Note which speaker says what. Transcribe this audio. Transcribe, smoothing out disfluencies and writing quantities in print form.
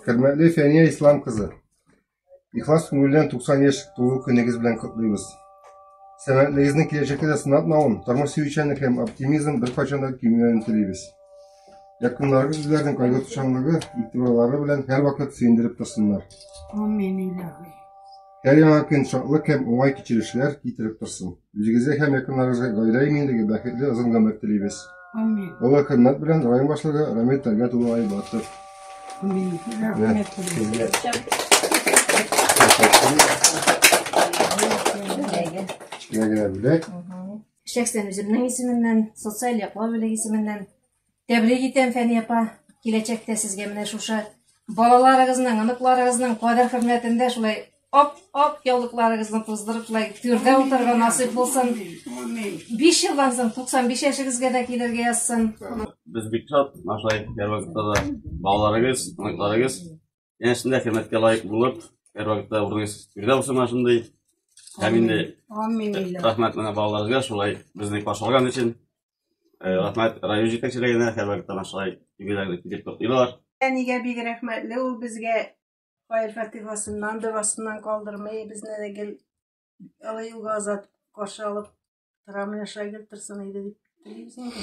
Speaker 1: Хөрмәтле Фәния Ислам кызы, ихлас күңелдән 90 яшь тулу көнегез белән котлыйбыз. Сәламәтлегегезнең киләчәктә дә сынатмавын, тормыш сөючәнлек һәм оптимизм беркайчан да кимемәвен телибез. Якыннарыгыз үзләренең кайгыртучанлыгы, игътибарлары белән һәрвакыт сөендереп торсыннар.
Speaker 2: Амин, илаһи.
Speaker 1: Һәр яңа көн шатлык һәм уңай кичерешләр китереп торсын. Үзегезгә һәм якыннарыгызга гаилә иминлеге, бәхетле озын гомер телибез.
Speaker 2: Амин.
Speaker 1: Олы хөрмәт белән район башлыгы Рамил Тәлгать улы Айбатов.
Speaker 2: Амин. Рәхмәт.
Speaker 1: Сезгә. Кечкенә генә бүләк.
Speaker 3: Шәхсән үземнең исемемнән, социаль яклау бүлеге исеменнән тәбрик итәм, Фәния апа. Киләчәктә сезгә менә шушы балаларыгызның, оныкларыгызның кадер-хөрмәтендә шулай ап-ак яулыкларыгызны туздырып, шулай түрдә утырырга насыйп булсын. 5 елдан соң 95 яшегезгә дә килергә язсын.
Speaker 4: Без бик шат, менә шулай һәрвакытта да балаларыгыз, оныкларыгыз янәшәсендә хөрмәткә лаек булып, һәрвакытта урыныгыз түрдә булсын менә шундый. Һәм инде
Speaker 2: Амин.
Speaker 4: рәхмәт менә балаларыгызга шулай безне каршы алган өчен. Рәхмәт район җитәкчелегенә, һәрвакытта менә шулай юбилейны килеп котлыйлар.
Speaker 2: Әнигә бик рәхмәтле, ул безгә хәер-фатихасыннан, догасыннан калдырмый, безне дә гел олы юлга озатып, каршы алып тора, менә шулай гел торсын иде дип телибез инде.